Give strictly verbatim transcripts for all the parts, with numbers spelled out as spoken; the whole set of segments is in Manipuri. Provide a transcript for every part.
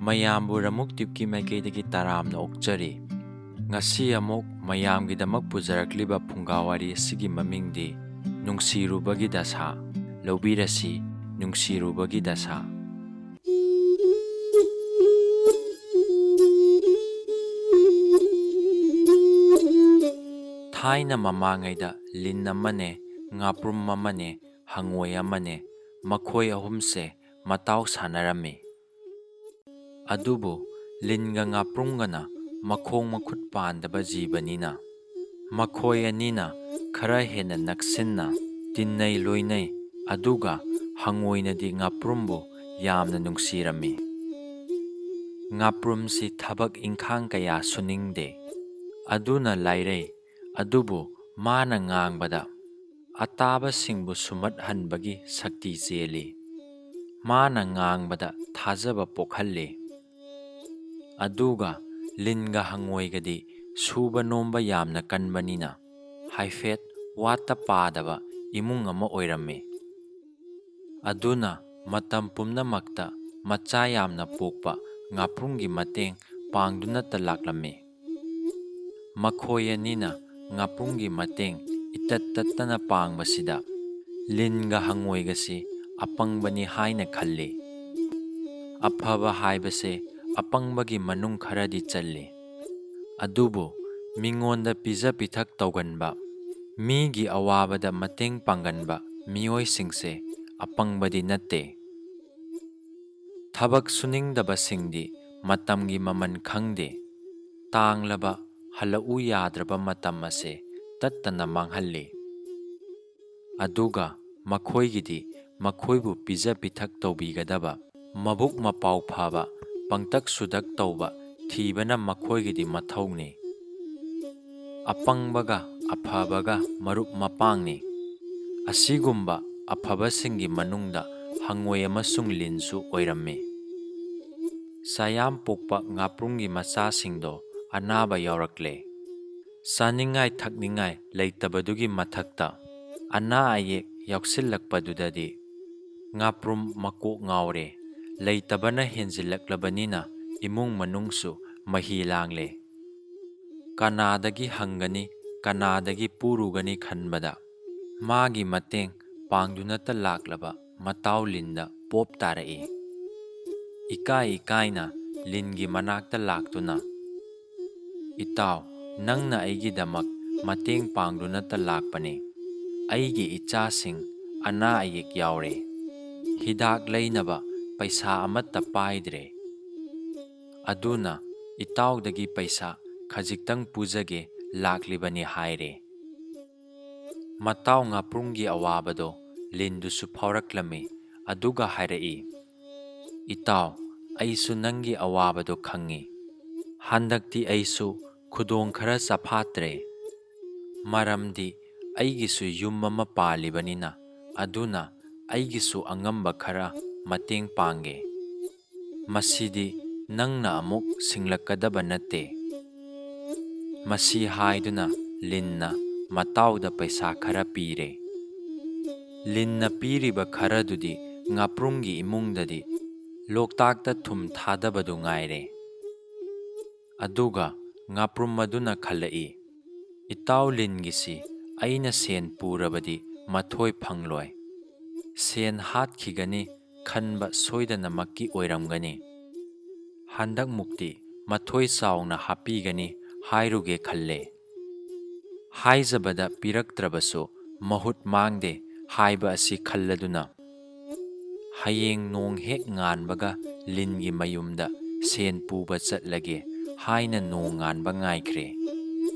ꯃꯌꯥꯝꯕꯨ ꯔꯃꯨꯛ ꯇꯤꯞꯀꯤ ꯃꯥꯏꯀꯩꯗꯒꯤ ꯇꯔꯥꯝꯅ ꯑꯣꯛꯆꯔꯤ꯫ ꯉꯁꯤ ꯑꯃꯨꯛ ꯃꯌꯥꯝꯒꯤꯗꯃꯛ ꯄꯨꯖꯔꯛꯂꯤꯕ ꯐꯨꯡꯒꯥ ꯋꯥꯔꯤ ꯑꯁꯤꯒꯤ ꯃꯃꯤꯡꯗꯤ ꯅꯨꯡꯁꯤꯔꯨꯕꯒꯤ ꯗꯁꯥ꯫ ꯂꯧꯕꯤꯔꯁꯤ, ꯅꯨꯡꯁꯤꯔꯨꯕꯒꯤ ꯗꯁꯥ꯫ ꯊꯥꯏꯅ ꯃꯃꯥꯡꯉꯩꯗ ꯂꯤꯟ ꯑꯃꯅꯦ, ꯉꯥꯄ꯭ꯔꯨꯝ ꯑꯃꯅꯦ, ꯍꯉꯣꯏ ꯑꯃꯅꯦ, ꯃꯈꯣꯏ ꯑꯍꯨꯝꯁꯦ ꯃꯇꯥꯎ ꯁꯥꯟꯅꯔꯝꯃꯤ꯫ ꯑꯗꯨꯕꯨ ꯂꯤꯟꯒ ꯉꯥꯄ꯭ꯔꯨꯝꯒꯅ ꯃꯈꯣꯡ ꯃꯈꯨꯠ ꯄꯥꯟꯗꯕ ꯖꯤꯕꯅꯤꯅ, ꯃꯈꯣꯏ ꯑꯅꯤꯅ ꯈꯔ ꯍꯦꯟꯅ ꯅꯛꯁꯤꯟꯅ ꯇꯤꯟꯅꯩ ꯂꯣꯏꯅꯩ, ꯑꯗꯨꯒ ꯍꯉꯣꯏꯅꯗꯤ ꯉꯥꯄ꯭ꯔꯨꯝꯕꯨ ꯌꯥꯝꯅ ꯅꯨꯡꯁꯤꯔꯝꯃꯤ꯫ ꯉꯥꯄ꯭ꯔꯨꯝꯁꯤ ꯊꯕꯛ ꯏꯪꯈꯥꯡ ꯀꯌꯥ ꯁꯨꯅꯤꯡꯗꯦ꯫ ꯑꯗꯨꯅ ꯂꯥꯏꯔꯩ, ꯑꯗꯨꯕꯨ ꯃꯥꯅ ꯉꯥꯡꯕꯗ ꯑꯇꯥꯕꯁꯤꯡꯕꯨ ꯁꯨꯝꯍꯠꯍꯟꯕꯒꯤ ꯁꯛꯇꯤ ꯆꯦꯜꯂꯤ꯫ ꯃꯥꯅ ꯉꯥꯡꯕꯗ ꯊꯥꯖꯕ ꯄꯣꯛꯍꯜꯂꯤ꯫ ꯑꯗꯨꯒ ꯂꯤꯟꯒ ꯍꯉꯣꯏꯒꯗꯤ ꯁꯨꯕ ꯅꯣꯝꯕ ꯌꯥꯝꯅ ꯀꯟꯕꯅꯤꯅ ꯍꯥꯏꯐꯦꯠ ꯋꯥꯠꯇ ꯄꯥꯗꯕ ꯏꯃꯨꯡ ꯑꯃ ꯑꯣꯏꯔꯝꯃꯤ꯫ ꯑꯗꯨꯅ ꯃꯇꯝ ꯄꯨꯝꯅꯃꯛꯇ ꯃꯆꯥ ꯌꯥꯝꯅ ꯄꯣꯛꯄ ꯉꯥꯄ꯭ꯔꯨꯝꯒꯤ ꯃꯇꯦꯡ ꯄꯥꯡꯗꯨꯅꯇ ꯂꯥꯛꯂꯝꯃꯤ꯫ ꯃꯈꯣꯏ ꯑꯅꯤꯅ ꯉꯥꯄ꯭ꯔꯨꯝꯒꯤ ꯃꯇꯦꯡ ꯏꯇꯠ ꯇꯠꯇꯅ ꯄꯥꯡꯕꯁꯤꯗ ꯂꯤꯟꯒ ꯍꯉꯣꯏꯒꯁꯤ ꯑꯄꯪꯕꯅꯤ ꯍꯥꯏꯅ ꯈꯜꯂꯤ꯫ ꯑꯐꯕ ꯍꯥꯏꯕꯁꯦ ꯑꯄꯪꯕꯒꯤ ꯃꯅꯨꯡ ꯈꯔꯗꯤ ꯆꯜꯂꯤ꯫ ꯑꯗꯨꯕꯨ ꯃꯤꯉꯣꯟꯗ ꯄꯤꯖ ꯄꯤꯊꯛ ꯇꯧꯒꯟꯕ, ꯃꯤꯒꯤ ꯑꯋꯥꯕꯗ ꯃꯇꯦꯡ ꯄꯥꯡꯒꯟꯕ ꯃꯤꯑꯣꯏꯁꯤꯡꯁꯦ ꯑꯄꯪꯕꯗꯤ ꯅꯠꯇꯦ꯫ ꯊꯕꯛ ꯁꯨꯅꯤꯡꯗꯕꯁꯤꯡꯗꯤ ꯃꯇꯝꯒꯤ ꯃꯃꯜ ꯈꯪꯗꯦ꯫ ꯇꯥꯡꯂꯕ, ꯍꯜꯂꯛꯎ ꯌꯥꯗ꯭ꯔꯕ ꯃꯇꯝ ꯑꯁꯦ ꯇꯠꯇꯅ ꯃꯥꯡꯍꯜꯂꯤ꯫ ꯑꯗꯨꯒ ꯃꯈꯣꯏꯒꯤꯗꯤ ꯃꯈꯣꯏꯕꯨ ꯄꯤꯖ ꯄꯤꯊꯛ ꯇꯧꯕꯤꯒꯗꯕ, ꯃꯕꯨꯛ ꯃꯄꯥꯎ ꯐꯕ, ꯄꯪꯇꯛ ꯁꯨꯗꯛ ꯇꯧꯕ ꯊꯤꯕꯅ ꯃꯈꯣꯏꯒꯤꯗꯤ ꯃꯊꯧꯅꯤ꯫ ꯑꯄꯪꯕꯒ ꯑꯐꯕꯒ ꯃꯔꯨꯞ ꯃꯄꯥꯡꯅꯤ꯫ ꯑꯁꯤꯒꯨꯝꯕ ꯑꯐꯕꯁꯤꯡꯒꯤ ꯃꯅꯨꯡꯗ ꯍꯉꯣꯏ ꯑꯃꯁꯨꯡ ꯂꯤꯟꯁꯨ ꯑꯣꯏꯔꯝꯃꯤ꯫ ꯆꯥꯌꯥꯝ ꯄꯣꯛꯄ ꯉꯥꯄ꯭ꯔꯨꯝꯒꯤ ꯃꯆꯥꯁꯤꯡꯗꯣ ꯑꯅꯥꯕ ꯌꯥꯎꯔꯛꯂꯦ꯫ ꯆꯥꯅꯤꯡꯉꯥꯏ ꯊꯛꯅꯤꯡꯉꯥꯏ ꯂꯩꯇꯕꯗꯨꯒꯤ ꯃꯊꯛꯇ ꯑꯅꯥ ꯑꯌꯦꯛ ꯌꯥꯎꯁꯤꯜꯂꯛꯄꯗꯨꯗꯗꯤ ꯉꯥꯄ꯭ꯔꯨꯝ ꯃꯀꯣꯛ ꯉꯥꯎꯔꯦ꯫ ꯂꯩꯇꯕꯅ ꯍꯦꯟꯖꯤꯜꯂꯛꯂꯕꯅꯤꯅ ꯏꯃꯨꯡ ꯃꯅꯨꯡꯁꯨ ꯃꯍꯤ ꯂꯥꯡꯂꯦ꯫ ꯀꯅꯥꯗꯒꯤ ꯍꯪꯒꯅꯤ, ꯀꯅꯥꯗꯒꯤ ꯄꯨꯔꯨꯒꯅꯤ ꯈꯟꯕꯗ ꯃꯥꯒꯤ ꯃꯇꯦꯡ ꯄꯥꯡꯗꯨꯅꯇ ꯂꯥꯛꯂꯕ ꯃꯇꯥꯎ ꯂꯤꯟꯗ ꯄꯣꯞ ꯇꯥꯔꯛꯏ꯫ ꯏꯀꯥꯏ ꯏꯀꯥꯏꯅ ꯂꯤꯟꯒꯤ ꯃꯅꯥꯛꯇ ꯂꯥꯛꯇꯨꯅ, "ꯏꯇꯥꯎ, ꯅꯪꯅ ꯑꯩꯒꯤꯗꯃꯛ ꯃꯇꯦꯡ ꯄꯥꯡꯗꯨꯅꯇ ꯂꯥꯛꯄꯅꯤ꯫ ꯑꯩꯒꯤ ꯏꯆꯥꯁꯤꯡ ꯑꯅꯥ ꯑꯌꯦꯛ ꯌꯥꯎꯔꯦ꯫ ꯍꯤꯗꯥꯛ ꯂꯩꯅꯕ ꯄꯩꯁꯥ ꯑꯃꯠꯇ ꯄꯥꯏꯗ꯭ꯔꯦ꯫ ꯑꯗꯨꯅ ꯏꯇꯥꯎꯗꯒꯤ ꯄꯩꯁꯥ ꯈꯖꯤꯛꯇꯪ ꯄꯨꯖꯒꯦ ꯂꯥꯛꯂꯤꯕꯅꯤ" ꯍꯥꯏꯔꯦ꯫ ꯃꯇꯥꯎ ꯉꯥꯄ꯭ꯔꯨꯝꯒꯤ ꯑꯋꯥꯕꯗꯣ ꯂꯤꯟꯗꯨꯁꯨ ꯐꯥꯎꯔꯛꯂꯝꯃꯤ, ꯑꯗꯨꯒ ꯍꯥꯏꯔꯛꯏ, "ꯏꯇꯥꯎ, ꯑꯩꯁꯨ ꯅꯪꯒꯤ ꯑꯋꯥꯕꯗꯣ ꯈꯪꯉꯤ꯫ ꯍꯟꯗꯛꯇꯤ ꯑꯩꯁꯨ ꯈꯨꯗꯣꯡ ꯈꯔ ꯆꯐꯥꯠꯇ꯭ꯔꯦ꯫ ꯃꯔꯝꯗꯤ ꯑꯩꯒꯤꯁꯨ ꯌꯨꯝ ꯑꯃ ꯄꯥꯜꯂꯤꯕꯅꯤꯅ, ꯑꯗꯨꯅ ꯑꯩꯒꯤꯁꯨ ꯑꯉꯝꯕ ꯈꯔ ꯃꯇꯦꯡ ꯄꯥꯡꯒꯦ꯫ ꯃꯁꯤꯗꯤ ꯅꯪꯅ ꯑꯃꯨꯛ ꯁꯤꯡꯂꯛꯀꯗꯕ ꯅꯠꯇꯦ꯫" ꯃꯁꯤ ꯍꯥꯏꯗꯨꯅ ꯂꯤꯟꯅ ꯃꯇꯥꯎꯗ ꯄꯩꯁꯥ ꯈꯔ ꯄꯤꯔꯦ꯫ ꯂꯤꯟꯅ ꯄꯤꯔꯤꯕ ꯈꯔꯗꯨꯗꯤ ꯉꯥꯄ꯭ꯔꯨꯝꯒꯤ ꯏꯃꯨꯡꯗꯗꯤ ꯂꯣꯛꯇꯥꯛꯇ ꯊꯨꯝ ꯊꯥꯗꯕꯗꯨ ꯉꯥꯏꯔꯦ꯫ ꯑꯗꯨꯒ ꯉꯥꯄ꯭ꯔꯨꯝ ꯑꯗꯨꯅ ꯈꯜꯂꯛꯏ, "ꯏꯇꯥꯎ ꯂꯤꯟꯒꯤꯁꯤ ꯑꯩꯅ ꯁꯦꯟ ꯄꯨꯔꯕꯗꯤ ꯃꯊꯣꯏ ꯐꯪꯂꯣꯏ꯫ ꯁꯦꯟ ꯍꯥꯠꯈꯤꯒꯅꯤ ꯈꯟꯕ ꯁꯣꯏꯗꯅꯃꯛꯀꯤ ꯑꯣꯏꯔꯝꯒꯅꯤ꯫ ꯍꯟꯗꯛꯃꯨꯛꯇꯤ ꯃꯊꯣꯏ ꯆꯥꯎꯅ ꯍꯥꯞꯄꯤꯒꯅꯤ ꯍꯥꯏꯔꯨꯒꯦ ꯈꯜꯂꯦ꯫ ꯍꯥꯏꯖꯕꯗ ꯄꯤꯔꯛꯇ꯭ꯔꯕꯁꯨ ꯃꯍꯨꯠ ꯃꯥꯡꯗꯦ" ꯍꯥꯏꯕ ꯑꯁꯤ ꯈꯜꯂꯗꯨꯅ, "ꯍꯌꯦꯡ ꯅꯣꯡ ꯍꯦꯛ ꯉꯥꯟꯕꯒ ꯂꯤꯟꯒꯤ ꯃꯌꯨꯝꯗ ꯁꯦꯟ ꯄꯨꯕ ꯆꯠꯂꯒꯦ" ꯍꯥꯏꯅ ꯅꯣꯡ ꯉꯥꯟꯕ ꯉꯥꯏꯈ꯭ꯔꯦ꯫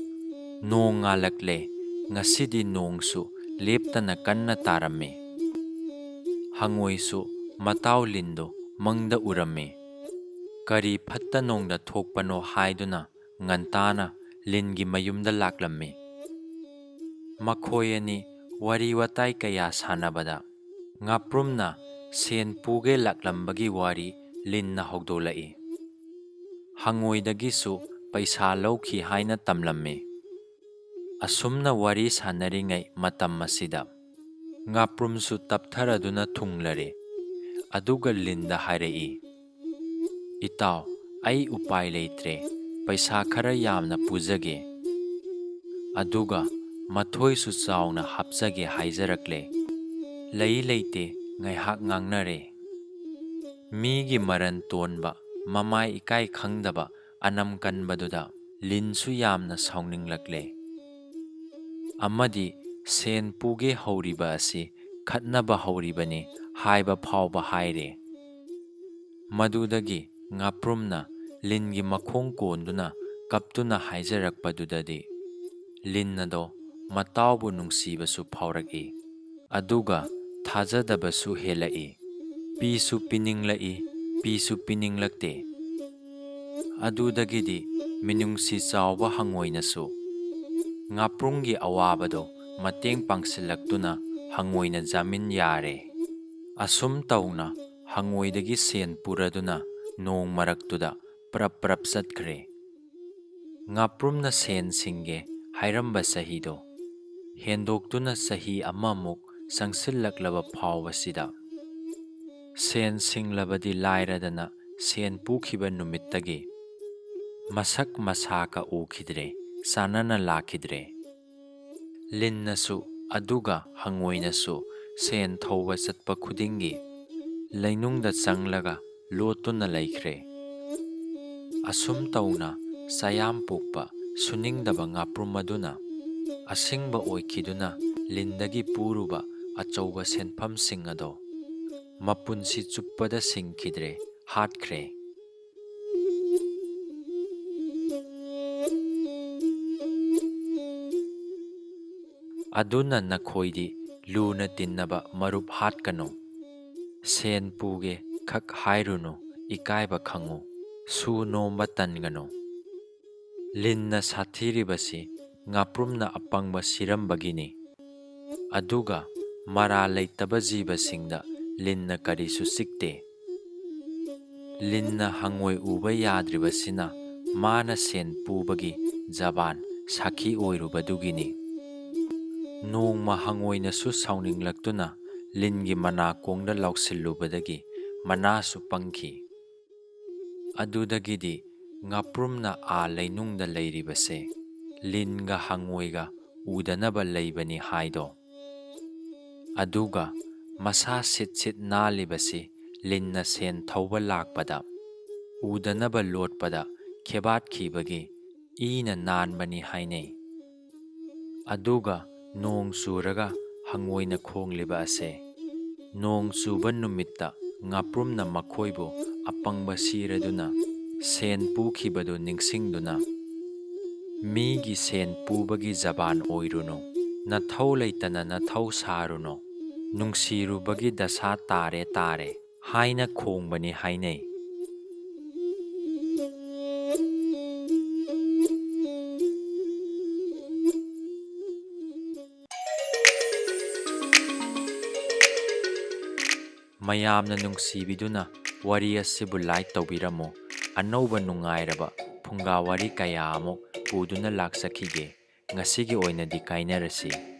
ꯅꯣꯡ ꯉꯥꯜꯂꯛꯂꯦ꯫ ꯉꯁꯤꯗꯤ ꯅꯣꯡꯁꯨ ꯂꯦꯞꯇꯅ ꯀꯟꯅ ꯇꯥꯔꯝꯃꯤ꯫ ꯍꯉꯣꯏꯁꯨ ꯃꯇꯥꯎ ꯂꯤꯟꯗꯨ ꯃꯪꯗ ꯎꯔꯝꯃꯤ꯫ ꯀꯔꯤ ꯐꯠꯇ ꯅꯣꯡꯗ ꯊꯣꯛꯄꯅꯣ ꯍꯥꯏꯗꯨꯅ ꯉꯟꯇꯥꯅ ꯂꯤꯟꯒꯤ ꯃꯌꯨꯝꯗ ꯂꯥꯛꯂꯝꯃꯤ꯫ ꯃꯈꯣꯏ ꯑꯅꯤ ꯋꯥꯔꯤ ꯋꯥꯇꯥꯏ ꯀꯌꯥ ꯁꯥꯟꯅꯕꯗ, ꯉꯥꯄ꯭ꯔꯨꯝꯅ ꯁꯦꯟ ꯄꯨꯒꯦ ꯂꯥꯛꯂꯝꯕꯒꯤ ꯋꯥꯔꯤ ꯂꯤꯟꯅ ꯍꯧꯗꯣꯛꯂꯛꯏ꯫ ꯍꯉꯣꯏꯗꯒꯤꯁꯨ ꯄꯩꯁꯥ ꯂꯧꯈꯤ ꯍꯥꯏꯅ ꯇꯝꯂꯝꯃꯤ꯫ ꯑꯁꯨꯝꯅ ꯋꯥꯔꯤ ꯁꯥꯟꯅꯔꯤꯉꯩ ꯃꯇꯝ ꯑꯁꯤꯗ ꯉꯥꯄ꯭ꯔꯨꯝꯁꯨ ꯇꯞꯊꯔꯗꯨꯅ ꯊꯨꯡꯂꯔꯦ꯫ ꯑꯗꯨꯒ ꯂꯤꯟꯗ ꯍꯥꯏꯔꯛꯏ, "ꯏꯇꯥꯎ, ꯑꯩ ꯎꯄꯥꯏ ꯂꯩꯇ꯭ꯔꯦ, ꯄꯩꯁꯥ ꯈꯔ ꯌꯥꯝꯅ ꯄꯨꯖꯒꯦ, ꯑꯗꯨꯒ ꯃꯊꯣꯏꯁꯨ ꯆꯥꯎꯅ ꯍꯥꯞꯆꯒꯦ ꯍꯥꯏꯖꯔꯛꯂꯦ꯫ ꯂꯩ ꯂꯩꯇꯦ ꯉꯥꯏꯍꯥꯛ ꯉꯥꯡꯅꯔꯦ꯫ ꯃꯤꯒꯤ ꯃꯔꯟ ꯇꯣꯟꯕ, ꯃꯃꯥꯏ ꯏꯀꯥꯏ ꯈꯪꯗꯕ, ꯑꯅꯝ ꯀꯟꯕꯗꯨꯗ ꯂꯤꯟꯁꯨ ꯌꯥꯝꯅ ꯁꯥꯎꯅꯤꯡꯂꯛꯂꯦ꯫ ꯑꯃꯗꯤ ꯁꯦꯟ ꯄꯨꯒꯦ ꯍꯧꯔꯤꯕ ꯑꯁꯤ ꯈꯠꯅꯕ ꯍꯧꯔꯤꯕꯅꯤ ꯍꯥꯏꯕ ꯐꯥꯎꯕ ꯍꯥꯏꯔꯦ꯫ ꯃꯗꯨꯗꯒꯤ ꯉꯥꯄ꯭ꯔꯨꯝꯅ ꯂꯤꯟꯒꯤ ꯃꯈꯣꯡ ꯀꯣꯟꯗꯨꯅ ꯀꯞꯇꯨꯅ ꯍꯥꯏꯖꯔꯛꯄꯗꯨꯗꯗꯤ ꯂꯤꯟ ꯑꯗꯣ ꯃꯇꯥꯎꯕꯨ ꯅꯨꯡꯁꯤꯕꯁꯨ ꯐꯥꯎꯔꯛꯏ, ꯑꯗꯨꯒ ꯊꯥꯖꯗꯕꯁꯨ ꯍꯦꯜꯂꯛꯏ꯫ ꯄꯤꯁꯨ ꯄꯤꯅꯤꯡꯂꯛꯏ, ꯄꯤꯁꯨ ꯄꯤꯅꯤꯡꯂꯛꯇꯦ꯫ ꯑꯗꯨꯗꯒꯤꯗꯤ ꯃꯤꯅꯨꯡꯁꯤ ꯆꯥꯎꯕ ꯍꯉꯣꯏꯅꯁꯨ ꯉꯥꯄ꯭ꯔꯨꯝꯒꯤ ꯑꯋꯥꯕꯗꯣ ꯃꯇꯦꯡ ꯄꯥꯡꯁꯤꯜꯂꯛꯇꯨꯅ ꯍꯉꯣꯏꯅ ꯖꯥꯃꯤꯟ ꯌꯥꯔꯦ꯫ ꯑꯁꯨꯝ ꯇꯧꯅ ꯍꯉꯣꯏꯗꯒꯤ ꯁꯦꯟ ꯄꯨꯔꯗꯨꯅ ꯅꯣꯡ ꯃꯔꯛꯇꯨꯗ ꯄ꯭ꯔꯞ ꯄ꯭ꯔꯞ ꯆꯠꯈ꯭ꯔꯦ꯫ ꯉꯥꯄ꯭ꯔꯨꯝꯅ ꯁꯦꯟ ꯁꯤꯡꯒꯦ ꯍꯥꯏꯔꯝꯕ ꯆꯍꯤꯗꯣ ꯍꯦꯟꯗꯣꯛꯇꯨꯅ ꯆꯍꯤ ꯑꯃꯃꯨꯛ ꯆꯪꯁꯤꯜꯂꯛꯂꯕ ꯐꯥꯎꯕꯁꯤꯗ, ꯁꯦꯟ ꯁꯤꯡꯂꯕꯗꯤ ꯂꯥꯏꯔꯗꯅ ꯁꯦꯟ ꯄꯨꯈꯤꯕ ꯅꯨꯃꯤꯠꯇꯒꯤ ꯃꯁꯛ ꯃꯁꯥꯀ ꯎꯈꯤꯗ꯭ꯔꯦ, ꯆꯥꯟꯅꯅ ꯂꯥꯛꯈꯤꯗ꯭ꯔꯦ꯫ ꯂꯤꯟꯅꯁꯨ ꯑꯗꯨꯒ ꯍꯉꯣꯏꯅꯁꯨ ꯁꯦꯟ ꯊꯧꯕ ꯆꯠꯄ ꯈꯨꯗꯤꯡꯒꯤ ꯂꯩꯅꯨꯡꯗ ꯆꯪꯂꯒ ꯂꯣꯠꯇꯨꯅ ꯂꯩꯈ꯭ꯔꯦ꯫ ꯑꯁꯨꯝ ꯇꯧꯅ ꯆꯌꯥꯝ ꯄꯣꯛꯄ ꯁꯨꯅꯤꯡꯗꯕ ꯉꯥꯄ꯭ꯔꯨꯝ ꯑꯗꯨꯅ ꯑꯁꯤꯡꯕ ꯑꯣꯏꯈꯤꯗꯨꯅ ꯂꯤꯟꯗꯒꯤ ꯄꯨꯔꯨꯕ ꯑꯆꯧꯕ ꯁꯦꯟꯐꯝꯁꯤꯡ ꯑꯗꯣ ꯃꯄꯨꯟꯁꯤ ꯆꯨꯞꯄꯗ ꯁꯤꯡꯈꯤꯗ꯭ꯔꯦ, ꯍꯥꯠꯈ꯭ꯔꯦ꯫ ꯑꯗꯨꯅ ꯅꯈꯣꯏꯗꯤ ꯂꯨꯅ ꯇꯤꯟꯅꯕ ꯃꯔꯨꯞ ꯍꯥꯠꯀꯅꯨ꯫ ꯁꯦꯟ ꯄꯨꯒꯦ ꯈꯛ ꯍꯥꯏꯔꯨꯅꯨ, ꯏꯀꯥꯏꯕ ꯈꯪꯉꯨ꯫ ꯁꯨ ꯅꯣꯝꯕ ꯇꯟꯒꯅꯨ꯫ ꯂꯤꯟꯅ ꯁꯥꯊꯤꯔꯤꯕꯁꯤ ꯉꯥꯄ꯭ꯔꯨꯝꯅ ꯑꯄꯪꯕ ꯁꯤꯔꯝꯕꯒꯤꯅꯤ꯫ ꯑꯗꯨꯒ ꯃꯔꯥꯜ ꯂꯩꯇꯕ ꯖꯤꯕꯁꯤꯡꯗ ꯂꯤꯟꯅ ꯀꯔꯤꯁꯨ ꯆꯤꯛꯇꯦ꯫ ꯂꯤꯟꯅ ꯍꯉꯣꯏ ꯎꯕ ꯌꯥꯗ꯭ꯔꯤꯕꯁꯤꯅ ꯃꯥꯅ ꯁꯦꯟ ꯄꯨꯕꯒꯤ ꯖꯕꯥꯟ ꯁꯥꯈꯤ ꯑꯣꯏꯔꯨꯕꯗꯨꯒꯤꯅꯤ꯫ ꯅꯣꯡꯃ ꯍꯉꯣꯏꯅꯁꯨ ꯁꯥꯎꯅꯤꯡꯂꯛꯇꯨꯅ ꯂꯤꯟꯒꯤ ꯃꯅꯥꯀꯣꯡꯗ ꯂꯥꯎꯁꯤꯜꯂꯨꯕꯗꯒꯤ ꯃꯅꯥꯁꯨ ꯄꯪꯈꯤ꯫ ꯑꯗꯨꯗꯒꯤꯗꯤ ꯉꯥꯄ꯭ꯔꯨꯝꯅ ꯑꯥ ꯂꯩꯅꯨꯡꯗ ꯂꯩꯔꯤꯕꯁꯦ ꯂꯤꯟꯒ ꯍꯪꯉꯣꯏꯒ ꯎꯗꯅꯕ ꯂꯩꯕꯅꯤ ꯍꯥꯏꯗꯣ꯫ ꯑꯗꯨꯒ ꯃꯁꯥ ꯁꯤꯠ ꯁꯤꯠ ꯅꯥꯜꯂꯤꯕꯁꯤ ꯂꯤꯟꯅ ꯁꯦꯟ ꯊꯧꯕ ꯂꯥꯛꯄꯗ ꯎꯗꯅꯕ ꯂꯣꯠꯄꯗ ꯈꯦꯕꯥꯠꯈꯤꯕꯒꯤ ꯏꯅ ꯅꯥꯟꯕꯅꯤ ꯍꯥꯏꯅꯩ꯫ ꯑꯗꯨꯒ ꯅꯣꯡ ꯆꯨꯔꯒ ꯍꯪꯉꯣꯏꯅ ꯈꯣꯡꯂꯤꯕ ꯑꯁꯦ ꯅꯣꯡ ꯆꯨꯕ ꯅꯨꯃꯤꯠꯇ ꯉꯥꯄ꯭ꯔꯨꯝꯅ ꯃꯈꯣꯏꯕꯨ ꯑꯄꯪꯕ ꯁꯤꯔꯗꯨꯅ ꯁꯦꯟ ꯄꯨꯈꯤꯕꯗꯨ ꯅꯤꯡꯁꯤꯡꯗꯨꯅ, "ꯃꯤꯒꯤ ꯁꯦꯟ ꯄꯨꯕꯒꯤ ꯖꯕꯥꯟ ꯑꯣꯏꯔꯨꯅꯨ, ꯅꯊꯧ ꯂꯩꯇꯅ ꯅꯊꯧ ꯁꯥꯔꯨꯅꯨ, ꯅꯨꯡꯁꯤꯔꯨꯕꯒꯤ ꯗꯁꯥ ꯇꯥꯔꯦ ꯇꯥꯔꯦ" ꯍꯥꯏꯅ ꯈꯣꯡꯕꯅꯤ ꯍꯥꯏꯅꯩ꯫ ꯃꯌꯥꯝꯅ ꯅꯨꯡꯁꯤꯕꯤꯗꯨꯅ ꯋꯥꯔꯤ ꯑꯁꯤꯕꯨ like ꯇꯧꯕꯤꯔꯝꯃꯨ꯫ ꯑꯅꯧꯕ ꯅꯨꯡꯉꯥꯏꯔꯕ ꯐꯨꯡꯒꯥ ꯋꯥꯔꯤ ꯀꯌꯥ ꯑꯃꯨꯛ ꯄꯨꯗꯨꯅ ꯂꯥꯛꯆꯈꯤꯒꯦ꯫ ꯉꯁꯤꯒꯤ ꯑꯣꯏꯅꯗꯤ ꯀꯥꯏꯅꯔꯁꯤ꯫